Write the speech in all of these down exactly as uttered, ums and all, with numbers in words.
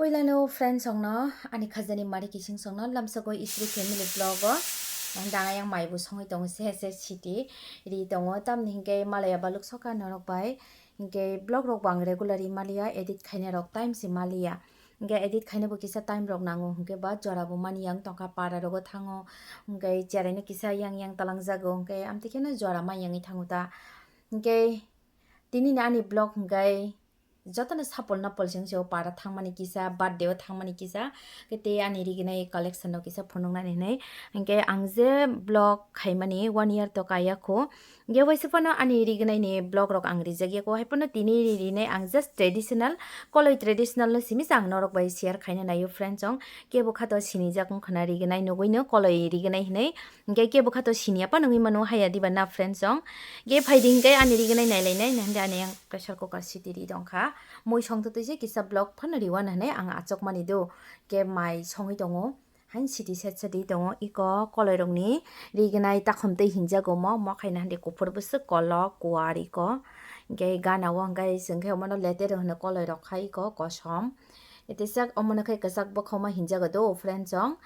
Puilano friends songno ani khajani mari kising songno lamsogwi istri family vlog o dang ayang mai bo songwi tongo se se siti ri tongo tamni hinkhe malaya baluk soka norok bai hinkhe vlog rok bo ang regularly maliya edit khaina rok time se maliya hinkhe edit khaina bo kisa time rok nango hinkhe ba jora bo mani yang tongkha para rogo thango hinkhe cherai no kisa yang yang talang jago hinkhe amtwi kheno jora ma yangwi thango ta hinkhe tini ni ani vlog hinkhe jotono sapol napol se wngse o para thangmani kisa birthday o thangmani kisa khe tei ani riginai collection no kisa phunuknani hinwi hinkhe ang je vlog khaimani one year to kaya kho hinkhe waisa phano ani riginai ni vlog rok ang rijak ya kho hai phano tini rinai ang just traditional koloi traditional no simi se ang norok bai share khaina naio friends song kebo khato sinijak wngkha na riginai nugui no koloi riginai hinwi hinkhe kebo khato siniya phano wngwi mano haya diba na friends song khe phaidi hinkhe ani riginai nailainai na hinkhe ani yang pressure cooker siti ri tongkha. Mui songtwtwi se kisa vlog phano riwana hinwi ang achukmani do. Khe mai songwi tongo. Hain siti set set ri tongo. Iko koloirokni rignai takhumtwi hinjago mo. Mo khaina hande kuphur bwswk kolok kuar iko. Hinkhe gana o hinkhe chwng khe omono leter hwno koloirok khai iko kosom. Teisa omono khe kwchak bwkhoma hinjago do friends song.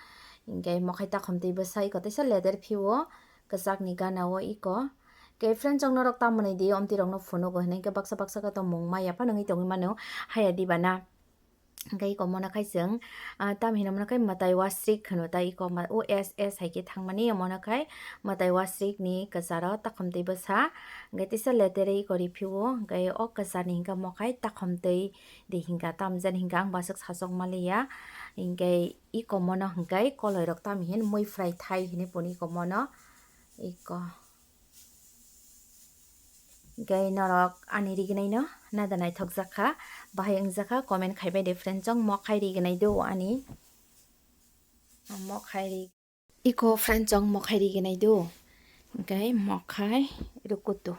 Hinkhe mo khai takhumtwi bwsa iko teisa leter phio kwchakni gana o iko. Khe friends rok norok tamoni di omtwi rokno phunugo hinwi khe baksa baksa khe tongmung maya phano wngwi tongwi mano haya diba na. Hinkhe iko mono khai chwng, ah, tam hino mono khai mwtai wasrik hwno ta iko ma-, o S S hai khe thangmani mono khai mwtai wasrik ni kwcharo takhumtwi bwsa. Hinkhe teisa letere iko riphio hinkhe o kwcharni hinkhe mo khai takhumtwi di hinkha tamjani hinkhe ang baswk sachok maliya. Hinkhe iko mono hinkhe koloirok tam hin mui fry thai hinwi puni iko mono iko. Hinkhe norok ani riginaino nada naithokjak kha, bahai wngjak kha, comment khaibai de friend chong mokhai riginai do ani. Mokhai ri-, iko friend chong mokhai riginai do. Hinkhe mokhai rukutu.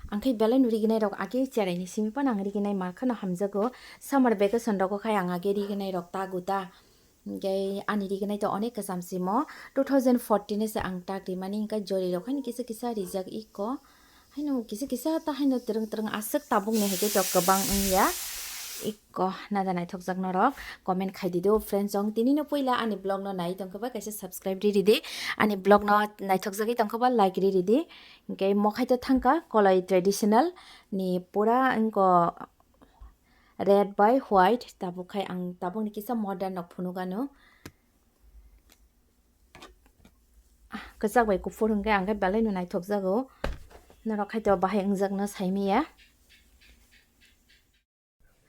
Ang khe belai no riginai rok age cherai ni simi phano ang riginai mar kheno hamjago. Summer vacation rogo khai ang age riginai rok ta guta. Hinkhe ani riginai to onek kwcham simo, two thousand fourteen se ang tak rimani, hinkhe jori rok haino kisa kisa rijak iko, haino kisa kisa ta haino twrwng twrwng aswk tabuk ni hai khe to kwbang wngya iko, nada naithokjak norok comment khai di do friends chong. Tini no puila ani vlog no nai tongkha ba kaisa subscribe ri ridi, ani vlog no naithokjagwi tongkha ba like ri ridi, hinkhe mokhai to thangkha koloi traditional ni pura wngko. Red bai white, tabuk khai ang tabukni kisa modern rok phunukgano. Ah, kwchak bai kuphur hwnkhe ang khe belai no naithokjago. Norok khai to bahai wngjakno saimanya.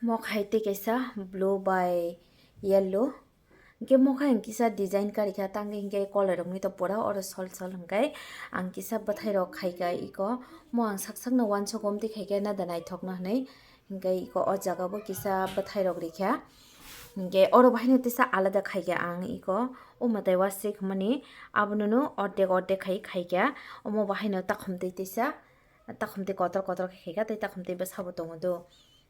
Mo khai tei kaisa blue bai yellow. Hinkhe mokha ang kisa design karikha, tangwi hinkhe koloirokni to pura oro sol sol hinkhe ang kisa bwthairok khaikha iko. Mo ang sak sakno uansukgo, omtwi khaikhe nada naithokno hinwi. Hinkhe iko o jagao kisa bwthairok rikha. Hinkhe oro bahaino tisa alada khaikha ang iko. O mwtai wasik hwnmani abonono ordek ordek khai khaikha. Omo bahaino takhumtwi tisa, takhumtwi kotor kotor khe khaikha tei takhumtwi bwsabo tongo do.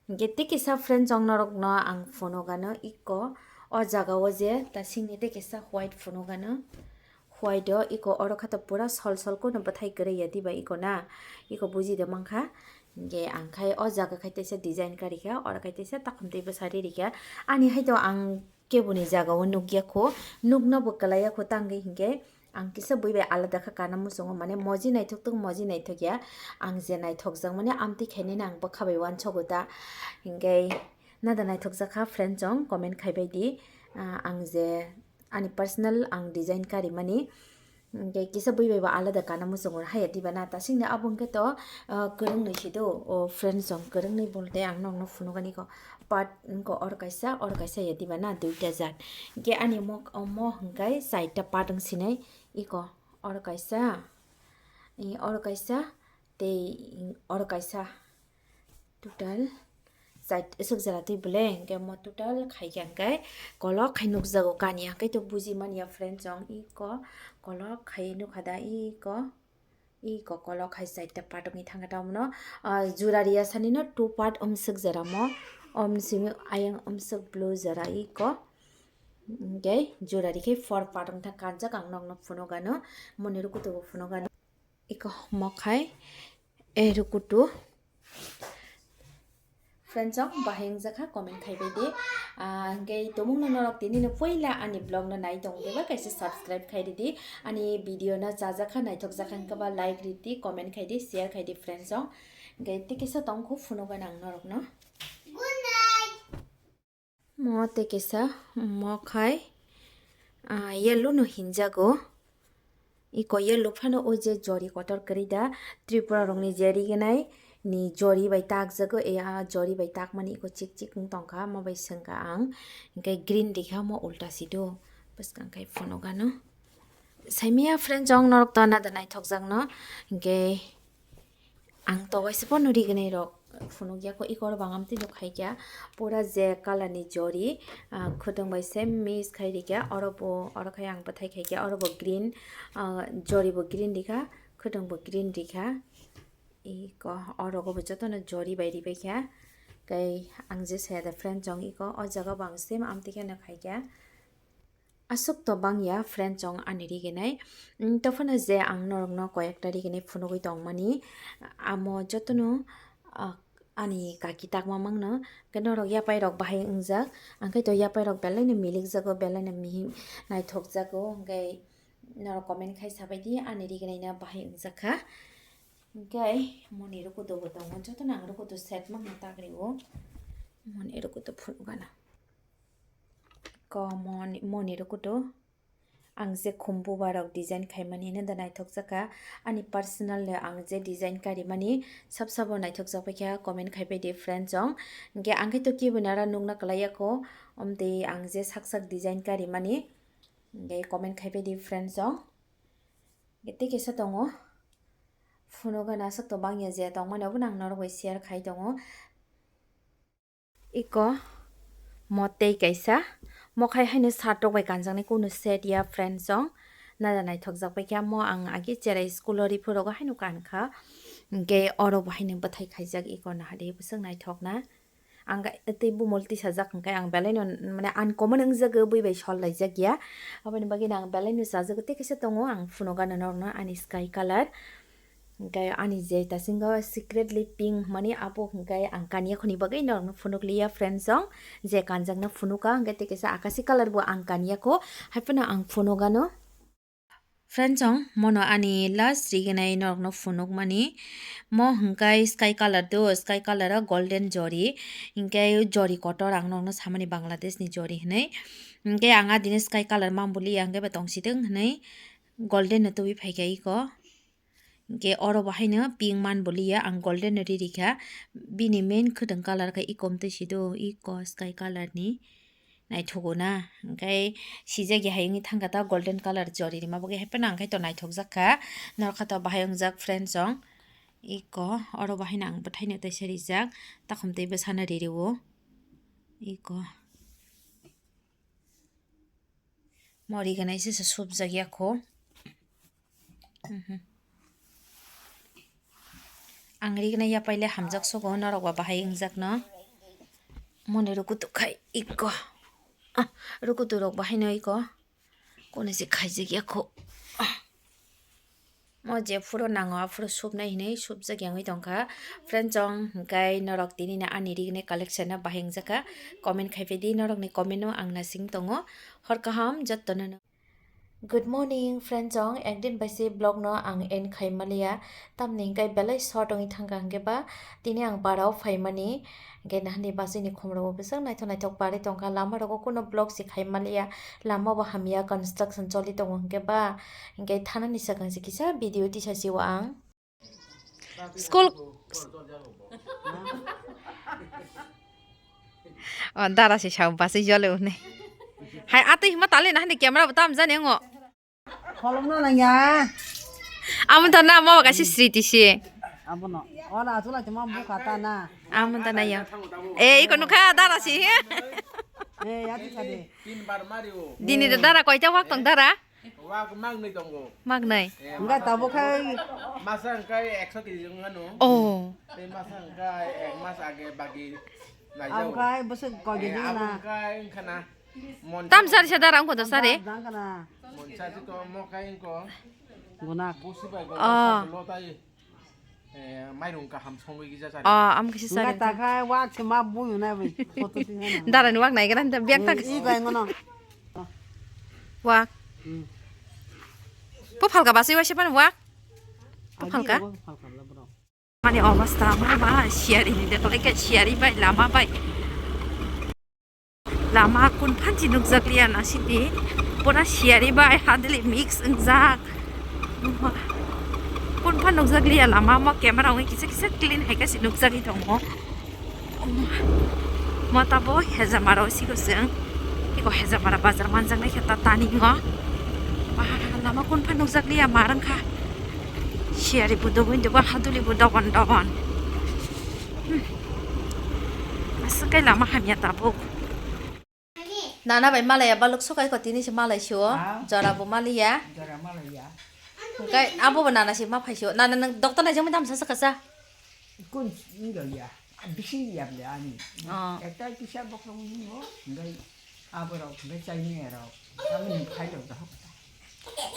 Hinkhe tei kisa friend chong norokno ang phunukgano iko. O jagao je ta singni tei kisa white phunukgano. White o iko oro khato pura sol sol, kono bwthai kwrwi ya diba iko na? Iko buji de mankha. Hinkhe ang khai o jaga khai teisa design karikha, oro khai teisa takhumtwi bwsa ririkha. Ani hai to ang keboni jagao nukya kho, nukna bo kwlaiya kho, tangwi hinkhe ang kisa bui bai alada kha kana muchungo, mane moji naithok tok, moji naithok ya, ang je naithokjak mani amtwi khainani ang bwkha bai uansogo ta, hinkhe nada naithokjak kha friend chong comment khaibai di, ah, ang je ani personal ang design karimani. Hinkhe kisa bui bai bo alada kana muchungo haya diba na, ta singni abo hinkhe to, ah, kwrwngni si do, o friend chong kwrwngni bolte ang nokno phunukgani ko. Part wngkha oro kaisa, oro kaisa ya diba na, duita jat. Hinkhe ani mo, omo hinkhe chaita part wng sinai iko. Oro kaisa, i oro kaisa, tei oro kaisa. Total chait-, swk jora twi bwle, hinkhe mo total khaikha hinkhe kolok khai nukjago kani, hinkhe to buji manya friend chong iko kolok khai nukha da iko. I kokolok hai chaita part wngwi thangkha tamno, ah, jura riya sanino two part wng swk jora mo, om simi ayang wng swk blue jora iko, hinkhe jura rikhe four part wng thang kanjak ang nokno phunukgano, moni rukutubo phunukgano. Iko mokhai, e rukutu. Friends rok, bahai wngjakha, comment khaibai di. Ah, hwnkhe tumungno norok tini no puila ani vlog no nai tong khe ba kaisa subscribe khai ridi. Ani video no chajakha, naithok jakha hwnkhe ba like ridi, comment khai di, share khai di friends rok. Hwnkhe tei kisa tong kho phunukgana ang norok no. Mo tei kisa mo khai, ah, yellow no hinjago. Iko yellow phano o je jori kotor kwrwi da, Tripura rokni je rignai ni jori bai takjago, e a jori bai takmani iko chik chik wng tongkha, mo bai swngkha ang, hwnkhe green rikha mo ulta sido, bwskang khai phunukgano. Saimaya friends rok norok to nada naithokjakno, hwnkhe ang to waisa pono rignai rok phunukya ko, iko oro bangam twi nuk khaikya, pura je color ni jori, ah, khwtwng bai same mix khai rikya, oro bo, oro khai ang bwthai khaikya, oro bo green, ah, jori bo green rikha, khwtwng bo green rikha, iko oro bo jotono jori bai ribaikha, tei ang je saya da friend chong iko, o jaga bo ang same amtwi kheno khaikya. Aswk to bangya friend chong ani riginai. Mm, tophano je ang norokno koyekta riginai phunugwi tongmani, amo jotono, ah, ani kaki takma mangno. Khe norok yapai rok bahai wngjak, angkhe to yapai rok belai no milik jago, belai no mihi naithok jago, hwnkhe norok comment khai sabai di ani riginai no bahai wngjak kha. Hwnkhe moni rukutu bo tongo, jotono ang rukutu set mangno tagrio, moni rukutu phunukgana. Ko moni, moni rukutu. Ang je khumbu barok design khaimani hwnwi da naithokjakha. Ani personal le ang je design karimani sab sabo naithokjak paikha, comment khaipai di friends rok. Hwnkhe ang khe to kibui nara nukna kwlaiya kho, omtwi ang je sak sak design karimani, hwnkhe comment khaipai di friends rok. Hwnkhe tei kisa tongo, phunukgana aswk to bangya je tongmani, obono ang norok bai share khai tongo. Iko mo tei kaisa, mo khai haino shirt rok bai kanjaknai kunu set ya friends rok, nada naithokjak paikha. Mo ang agi cherai school o riphurogo haino kankha, hwnkhe oro bo haino bwthai khaijak, iko nahadi bwswk naithokna. Ang tei bumol tisajak hwnkhe ang belai no mane uncommon wngjago, bui bai sol laijak ya, aboni bagwi no ang belai no chajago. Tei kaisa tongo, ang phunukgana norokno ani sky colour. Hwnkhe ani je dasingo secretly pink hwnmani abo hwnkhe ang kanya khoni bagwi norokno phunukliya friends rok, je kanjakno phunuka hwnkhe tei kaisa akashi colour bo ang kanya kho, haiphano ang phunukgano. Friends rok, mono ani last riginai norokno phunukmani, mo hwnkhe sky colour do, sky colour o golden jori, hwnkhe jori kotor ang norokno samani Bangladesh ni jori hwnwi, hwnkhe ang adini sky colour mambuliya hwnkhe bo tongsidwng hwnwi golden no tubui phaikha iko. Hwnkhe oro bo haino pink man bo liya, ang golden no ri rikha. Bini main khwtwng colour khe iko omtwi sido, iko sky colour ni naithogo na. Hwnkhe sijak ya hai wngwi thangkha ta golden colour jori rima bagwi, haiphano ang khe to naithokjak kha. Norokha to bahai wngjak friends rok. Iko oro bo haino ang bwthaino teisa rijak, takhum tei bwsano ririo. Iko. Mo rignai se se subjak ya kho. Mhm. Ang rignai ya paile hamjak sogo norok ba bahai wngjakno. Moni rukutu khai iko. Ah, rukutu rok bahai no iko. Kone se khaijak ya kho. Ah. Mo je phuro nango, aphuro subnai hinwi subjak yangwi tongkha. Friend chong, hwnkhe norok tini no ani rignai collection no bahai wngjakha. Comment khaipai di, norokni comment no ang nasing tongo. Hor kaham jottono no. Good morning, friend chong. Ekdin bai se vlog no ang end khai maliya. Tamni hwnkhe belai short wngwi thangkha hwnkhe ba tini ang barao phaimani. Hwnkhe nahani bachwi ni khumro bo bwswk naithok naithok barwi tongkha. Lama rogo kuno vlog se khai maliya. Lama bo hamya, construction choli tongo hwnkhe ba. Hwnkhe thanani swkang se kisa video tisa sio ang. School. O, dara se sao bachwi jole hwnwi. Hai, atwi hima tale nahani camera bo tam jani ngo. Kholopna nangya. Amo to na, mo kaisa sriti se. Abono. Ora achula chuma bukha ta na. Amo to na ya. Eh, iko nukha dara se. Eh, yati sade. Tin bar mario. Dini da dara koita wak tong dara? Wak magnai tongo. Magnai. Eh, enggak, tabuk hai. Masa engkai ekso kg wngano. Oh. Tei masa engkai ek mas age bagi naijao. Abuk hai bwswk koi kg wngna. Abuk hai wngkhana. Tam sari sa dara wngkho to sari? Dang kana. Monsa si ko mo kai ko. Gunak. Busi bai ko. Ah. Lo tai. Eh, mairung kaham songwi gija chari. Oh, am kisa chari. Enggak, tak hai, wak se ma buyu na bai. Foto tinggal na. Darani wak nai kana, biak tak. I bai ngono. Wak. Hmm. Po phalka basi wasi pan wak. Po phalka? Agi wak phalka bla bro. Mani obostha ma ba siyari ni de kolai ke siyari bai lama bai. Lama kun phanchi nukjakliya nasidi pura siyari bai hadili mix wngjak. Kun phan nukjakliya lama mo camera wngwi kisa kisa clean hai kasi nukjagwi tongo. Mota bo hejamaro sigo chwng. Iko hejamara bazar manjaknai khe ta tani ngo. Ba lama kun phan nukjakliya ma rwngkha. Siyari bo dogwi dogo haduli bo dogon dogon. Hmm. Aswk kai lama hamya tabuk. Nana bai malaya baluk sokai ko tini se malai sio. Ah. Jora bo maliya. Jora malaya. Hingkai abo bo nana se ma phai sio. Nana nang doctor nai jang tam sa sa kasa. Kun ngi ya. Bisi ya bla ani. Ah. Ekta kisa bokrong ni mo. Ngai abo rok be chai ni rok. Ami ni phai rok da hok.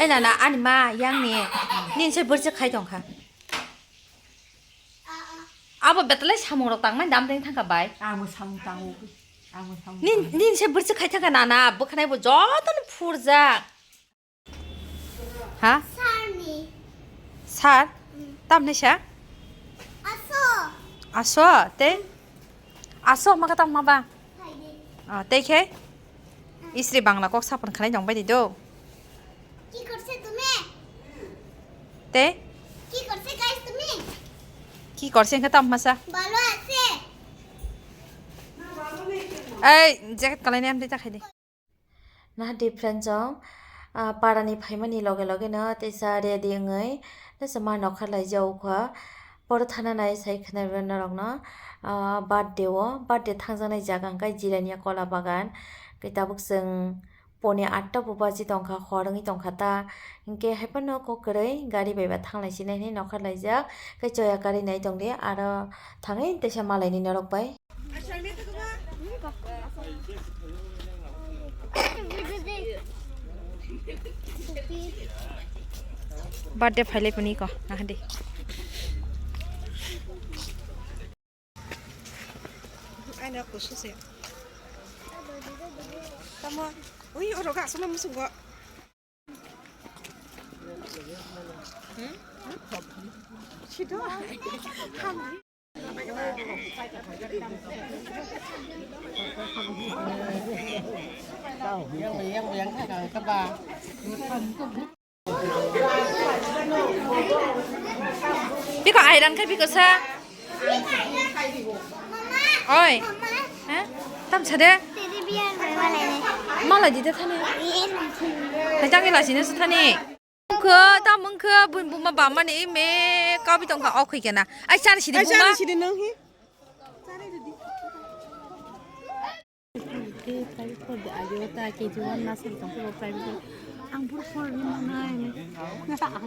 Eh nana ani ma yang ni. Nin se burje khai tong kha. Abo betalai samung rok tangmani dam deng thangka bai. Amo samung tango. Amo samung. Nin, tango. Nin se bursi khai thangka nana, bwkhanai bo joto ni phurjak. Ha? Sarni. Sar? Mm. Tamni sa? Aso. Aso, te? Aso, maka tam ma ba? Hai de. Ah, te khe? Istri bangla kok sapon khanai dong bai di do. কি করছে তুমি? Te? কি করছে গাইস তুমি? Ki korse hwnkhe tam masa? ভালো আছে? Ei, jacket kalai nem de ta khai de. Nah, different jong, ah, parani phaimani loge loge no teisa ready wngwi, teisa ma nokha laijak ukha. Poro thana nai sai khna norok no, ah, birthday o, birthday thangjaknai jaga hwnkhe Jirania Kola Bagan. Khe tabuk chwng pone atta bo baji tongkha, hor wngwi tongkha ta. Hinkhe haiphano kok kwrwi gari bai ba thanglai sinai hinwi nokha laijak. Khe choya karwi nai tongdi, aro thangwi teisa malaini norok bai. Birthday phailai phani ko, nahadi. Aina kusu se. Tamo, ui, oro ga sona musugo. Hmm? Sido. Yang, yang, yang, yang, yang, Biko airan khe biko sa. Oi. Ha? Tam sa de? Teddy bear bai malai nai. Malai di de thani. Iye nai. Hai tangi la sini sa thani. Mungkha, ta mungkha, bun buma bamani me kabi tongkha okhoi kena. Ai chani sidi buma. Ai chani sidi nang hi. Ke private pordi, age o ta K G one nursery tong khe bo private pordi. Ang boro porni manai. Ang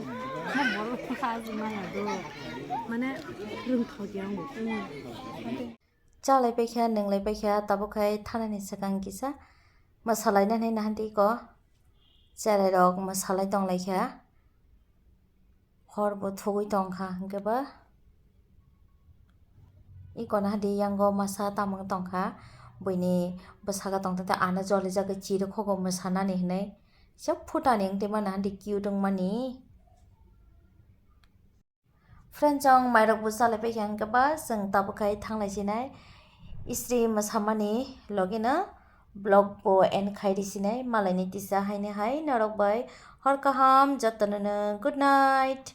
ma boro kha jima ya do. Mane rwngthok ya ang bo. Chalai paikha, nwnglai paikha, tabuk khai thanani swkang kisa mwsalainani nahan twi ko. Cherai rok mwsalai tonglaikha. Hor bo thugwi tongkha, hwnkhe ba i kona hadi yango masa tamung tongkha, buini bwsaka tongthote ano jolijagwi chirikhogo mwsanani hinwi. Kisa phutani wngtwi mano hadi cute wngmani. Friend, chwng mairok bo chalai paikha, hwnkhe ba chwng tabuk khai thanglai sinai. Istri mwsamani logino vlog bo end khai ri sinai, malaini tisa haino hai norok bai hor kaham jotonono good night.